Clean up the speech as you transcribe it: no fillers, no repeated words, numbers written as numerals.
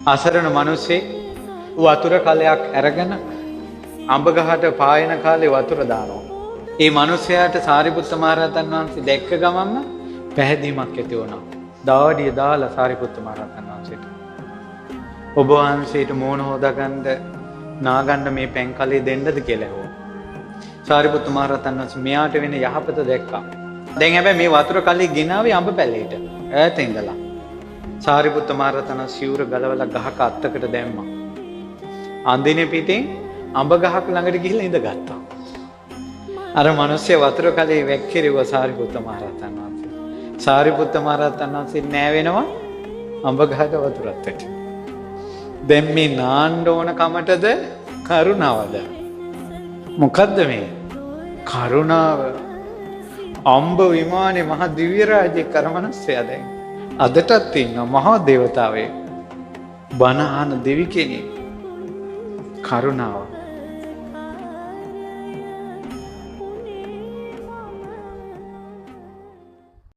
අසරණ මිනිස්සේ වතුර කලයක් අරගෙන අඹ ගහට පායන කාලේ වතුර දානවා. ඒ මිනිසයාට සාරිපුත්ත මහරහතන් වහන්සේ දැක්ක ගමන්ම පැහැදීමක් ඇති වුණා. දාඩිය දාලා සාරිපුත්ත මහරහතන් වහන්සේට, ඔබ වහන්සේට මෝන හොදාගන්න නාගන්න මේ පැන් කලේ දෙන්නද කියලා ඇහුවා. සාරිපුත්ත මහරහතන් වහන්සේ මෙයාට වෙන යහපත දැක්කා. දැන් හැබැයි මේ වතුර කලේ ගෙනාවේ අඹ පැලේට ඈත ඉඳලා. සාරිපුත්ත මහරහතන් සිවුර ගලවලා ගහක අත්තකට දැම්මා. අඳින පිටින් අඹ ගහක ළඟට ගිහිල්ලා ඉඳගත්තා. අර මිනිස්සු වතුර කලේ වැක්කිරුවා සාරිපුත්ත මහරහතන් වහන්සේ. සාරිපුත්ත මහරහතන් වහන්සේ නෑ වෙනවා, අඹ ගහට වතුරත් වැටෙනවා. දැන් මේ නාන්න ඕන කමටද කරුණාවද? මොකද්ද මේ? කරුණාව. අම්බ විමානේ මහ දිව්‍ය රාජ්‍යයේ කර මනුස්සයා දැන්. අදටත් ඉන්නවා මහා දේවතාවෙක්. බණ අහන දෙවි කෙනෙක්. කරුණාව.